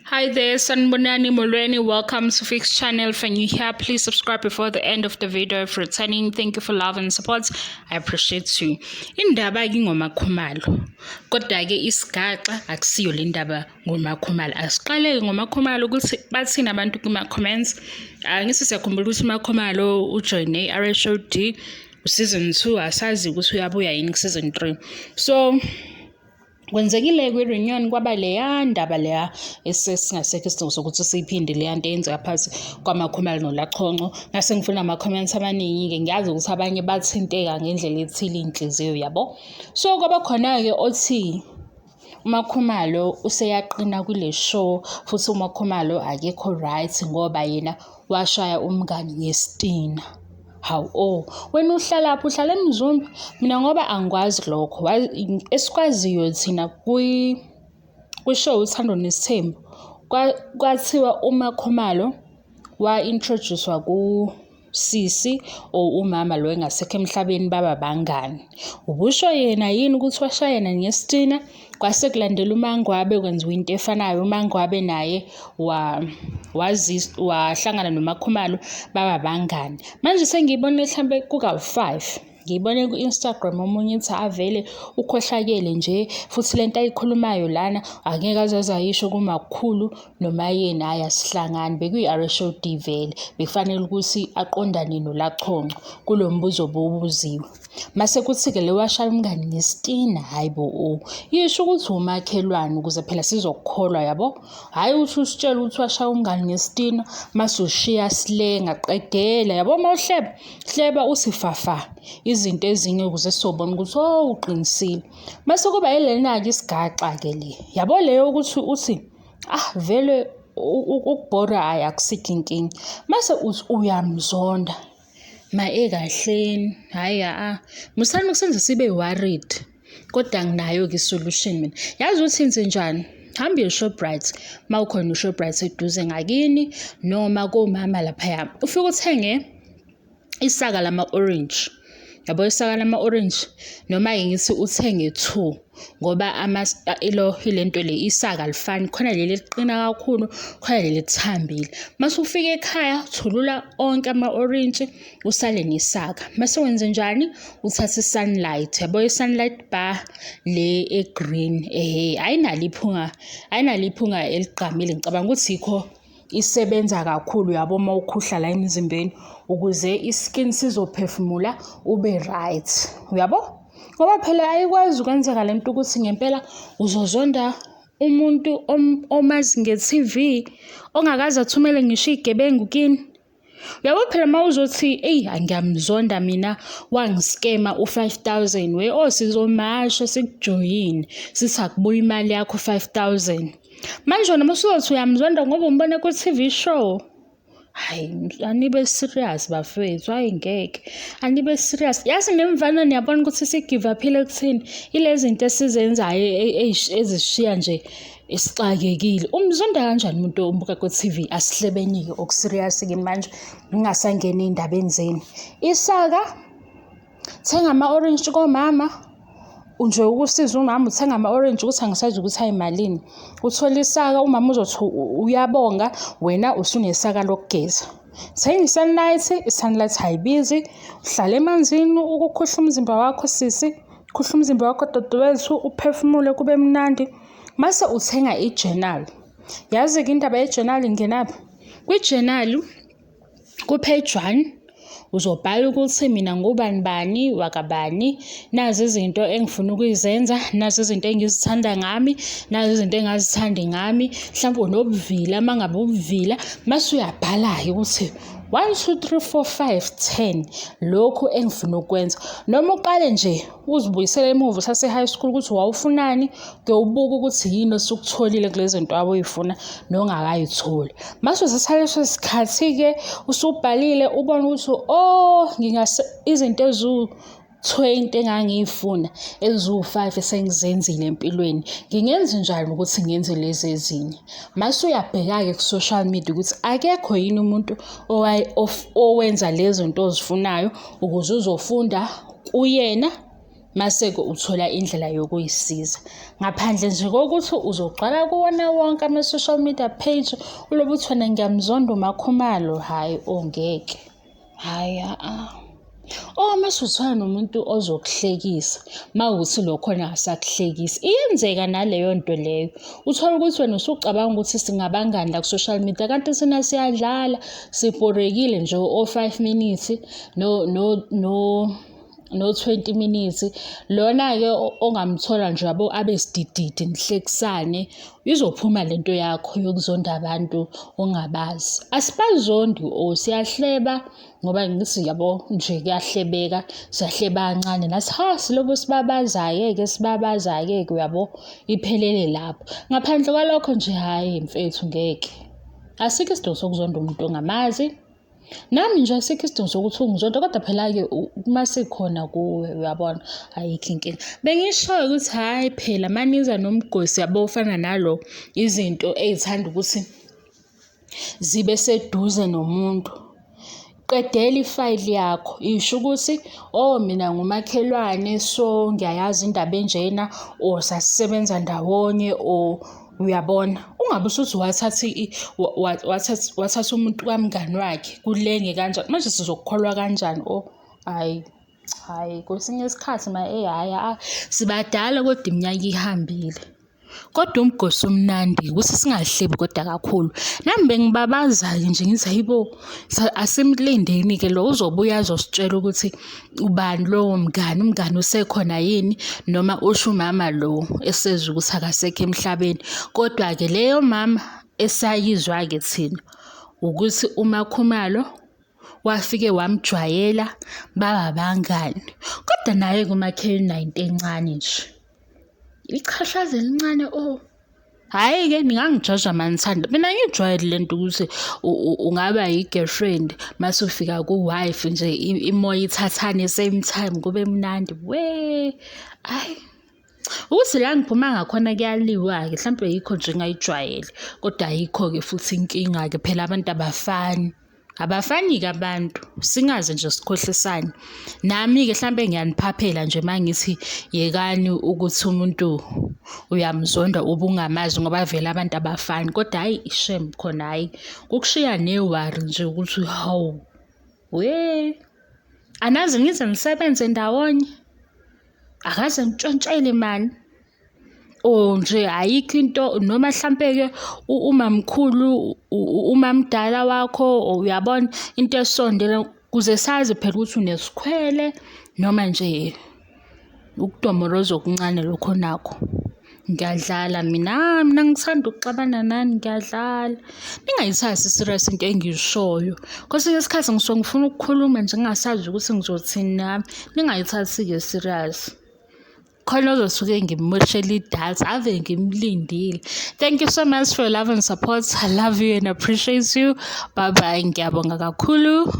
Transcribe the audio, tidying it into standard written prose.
Hi there, Sanibonani Molweni. Welcome to Fix Channel. If you're new here, please subscribe before the end of the video. If returning, thank you for love and support. I appreciate you. Indaba ke ngoMakhumalo. Kodwa ke isigaxa akusiyo le ndaba ngoMakhumalo. Asiqale ngoMakhumalo ukuthi bathini abantu kuma comments. Angithi siyakhumbula ukuthi uMakhumalo ujoyine i-RHOD season 2, asazi ukuthi uyabuya yini ku season 3. So kwenzekile kwi-reunion, kwaba leya ndaba leya esesingasekho isidingo sokuthi siyiphinde, leya nto eyenzeka phakathi kwaMakhumalo noLaConco. Ngase ngifuna ama-comments amaningi-ke, ngiyazi ukuthi abanye bathinteka ngendlela ethile iy'nhliziyo yabo. So kwaba khona-ke othi uMakhumalo useyaqina kule show, futhi uMakhumalo akekho right ngoba yena washaya umngani ngesitina. Hawu, oh, wena uhlalaphi? Uhlala eMzumbe? Mina ngoba angikwazi lokho. Esikwaziyo thina kwi-show Uthando Nesithembu, kwathiwa uMakhumalo wa-introduce-wa kusisi or umama lo engasekho emhlabeni, baba bangani. Ubusho yena yini ukuthi washayana ngesitina? Kwase kulandela uMangwabe, kwenziwa into efanayo. UMangwabe naye wahlangana noMakhumalo, baba bangani. Manje sengiyibone mhlambe kukawu-5. Ngiyibone ku-Instagram omunye ethi avele ukhohlakele nje, futhi lento ayikhulumayo lana angeke aze azayisho kumakhulu noma yena. Hhayi, asihlangani, bekuyi-RHOD vele, bekufanele ukuthi aqondane noLaConco kulo mbuzo obowubuziwe. Mase kuthi-ke le washaya umngani ngesitina, hhayi bo, o, yisho ukuthi umakhelwane ukuze phela sizokukholwa yabo. Hhayi ukuthi usitshele ukuthi washaya umngani ngesitina mase ushiya silenga, qedela yabo. Uma uhleba, hleba uthi fafa izinto ezinye ukuze sizobona ukuthi oh, uqinisile. Mase kuba yilena-ke isigaxa-ke le yabo, leyo ukuthi uthi ah vele ukubhora hhayi akusikho inkinga, mase uthi uyamzonda. Ma ekahleni, hhayi a-a, musani ukusenza sibe worried. Kodwa nginayo-ke i-solution mina. Yazi ukuthi enze njani? Hamba uye e-Shoprite, uma ukhona u-Shoprite eduze ngakini noma komama laphaya. Ufike uthenge isaka lama-orange. Yabo isaka lama-orange, noma-ke ngithi uthenge two ngoba ilo ilento le isaka alifani, khona leli eliqina kakhulu, khona leli elithambile. Mase ufika ekhaya, thulula onke ama-orintshi, usale nesaka. Mase wenzenjani? Uthatha i-Sunlight, yabo i-Sunlight bar le e-green, ehhe, ayinalo iphunga, ayinalo iphunga eligqamile. Ngicabanga ukuthi yikho isebenza kakhulu yabo uma ukhuhla la emzimbeni ukuze i-skin sizophefumula ube right, uyabo? Ngoba phela ayikwazi ukwenzeka lento ukuthi ngempela uzozonda umuntu omazi nge-TV, ongakaze athumele ngisho iy'gebengu kini. Uyabo phela uma uzothi eyi ngiyamzonda mina wangiskema u-5,000 we, oh sizomasha sikujoyine sithi akubuye imali yakho 5,000. Manje wena uma usuzothi uyamzonda ngoba umbona ku-TV show. Hhayi, anibe serious bafethu, hhayi ngeke, anibe serious. Yazi nemvana niyabona ukuthi si-give up-ile kuthini, ile zinto esizenzayo ezishiya nje esixakekile. Umzonda kanjani umuntu ombuka ku-TV? Asihlebeni-ke oku-serious-ke manje, ngingasangeni ey'ndabeni zenu. Isaka, thenga ama-orintshi komama, nje ukusiza umama uthenga ama-orintshi ukuthi angisazi ukuthi ayimalini. Uthole isaka, umama uzothi uyabonga, wena usunesaka lokugeza. Thenga i-Sunlight, i-Sunlight ayibizi, uhlale emanzini ukukhuhla umzimba wakho sisi, khuhla umzimba wakho dadewethu, uphefumule kube mnandi. Mase uthenga i-journal. Yazi-ke indaba ye-journal ingenaphi? Kwi-journal, ku-page 1, uzobhala ukuthi mina ngubani bani wakabani, nazi izinto engifuna ukuzenza, nazi izinto engizithanda ngami, nazi izinto engingazithandi ngami. Mhlawumbe unobuvila, uma ngabe ubuvila, mase uyabhala-ke ukuthi 1, 2, 3, 4, 5, 10 lokhu engifuna ukukwenza. Noma uqale nje uzibuyisele emuva usase-high school ukuthi wawufunani, ke ubuke ukuthi yini osukutholile kulezi zinto awuyifuna nongakayitholi. Mase uthatha leso sikhathi-ke usubhalile ubone ukuthi oh ngingase izinto eziwu-20 engangiy'funa eziwu-5 esengizenzile empilweni, ngingenza njani ukuthi ngenze lezi ezinye? Mase uyabheka-ke ku-social media ukuthi akekho yini umuntu owenza lezi zinto ozifunayo ukuze uzofunda kuyena. Mase-ke uthola indlela yokuyisiza. Ngaphandle nje kokuthi uzogcwala kuwona wonke ama-social media page ulobe uthi wena ngiyamzonda uMakhumalo, hhayi ongeke. Hhayi a-a. Oh, mase uthola nomuntu ozokuhlekisa, uma kuwukuthi lo khona akasakuhlekisi. Iyenzeka naleyo nto leyo. Uthole ukuthi wena usucabanga ukuthi singabangani la ku-social media, kanti thina siyadlala, sibhorekile nje o-five minutes no no no no-20 minutes. Lona-ke ongamthola nje yabo abe sidididi nihlekisane, izophuma le nto yakho yokuzonda abantu ongabazi. Asibazondi or siyahleba ngoba ngithi yabo nje kuyahlebeka, siyahleba kancane nathi ha silobo sibabazaye-ke sibabazaye-ke uyabo, iphelele lapho. Ngaphandle kwalokho nje hhayi mfethu ngeke. Asikho isidingo sokuzonda umuntu ongamazi. Nami nje asikho isidingo sokuthi ungizonde kodwa phela-ke uma sikhona kuwe uyabona ayikho inkinga. Bengisho-ke ukuthi hhayi phela maniza nomgosi yabo ufana nalo izinto ey'thanda ukuthi zibe seduze nomuntu. Qedela ifayili yakho, isho ukuthi oh mina ngumakhelwane so ngiyayazi indaba enjena or sasisebenza ndawonye or uyabona. Ungabe usuthi wathatha wathatha umuntu kamngani wakhe kulenge kanjani. Manje sizokukholwa kanjani? Oh hhayi, hhayi kwesinye isikhathi ma hhayi sibadala kodwa iminyaka ihambile. Kodwa umgosi umnandi ukuthi singahlebi kodwa kakhulu. Nami bengibabaza-ke nje ngithi hhayi bo, asimlindeni-ke lo uzobuya azositshela ukuthi ubani lowo mngani, umngani usekhona yini noma usho umama lo esezwa ukuthi akasekho emhlabeni. Kodwa-ke leyo mama esayizwa-ke thina ukuthi uMakhumalo wafike wamjwayela baba abangani. Kodwa naye-ke uMakheli unayo into encane nje. Ichashaza elincane o. Hhayi-ke ningangijaja uma nithanda. Mina ngiyijwayele le nto ukuthi ungaba yi-girlfriend mase ufika ku-wife nje imoya ithathane same time kube mnandi we. Hhayi. Ukuthi la ngiphuma ngakhona kuyaliwa-ke hlampe yikho nje ngingayijwayele kodwa ayikho-ke futhi inkinga-ke phela abantu abafani. Abafani-ke abantu, singaze nje sikhohlisane. Nami-ke hlampe ngiyaniphaphela nje uma ngithi yekani ukuthi umuntu uyamzonda ube ungamazi ngoba vele abantu abafani. Kodwa hhayi shame khona hhayi, kukushiya ne-worry nje ukuthi hawu, we, anazi ngize nisebenze ndawonye, akaze ngitshontshele imali. Or nje ayikho into noma hlampe-ke umamkhulu umamdala wakho or uyabona into esondele kuze sazi phela ukuthi unesikhwele noma nje ukudomoroza okuncane lokho onakho. Ngiyadlala mina, mina ngithanda ukuxabana nani ngiyadlala. Ningayithathi serious into engiyishoyo. Kwesinye isikhathi ngisuke ngifuna ukukhuluma nje ngingasazi ukuthi ngizothini nami. Ningayithathi-ke serious. Khona ozosuke ngimmoshela idatha ave ngimlindile. Thank you so much for your love and support. I love you and appreciate you. Bye bye. Ngiyabonga kakhulu.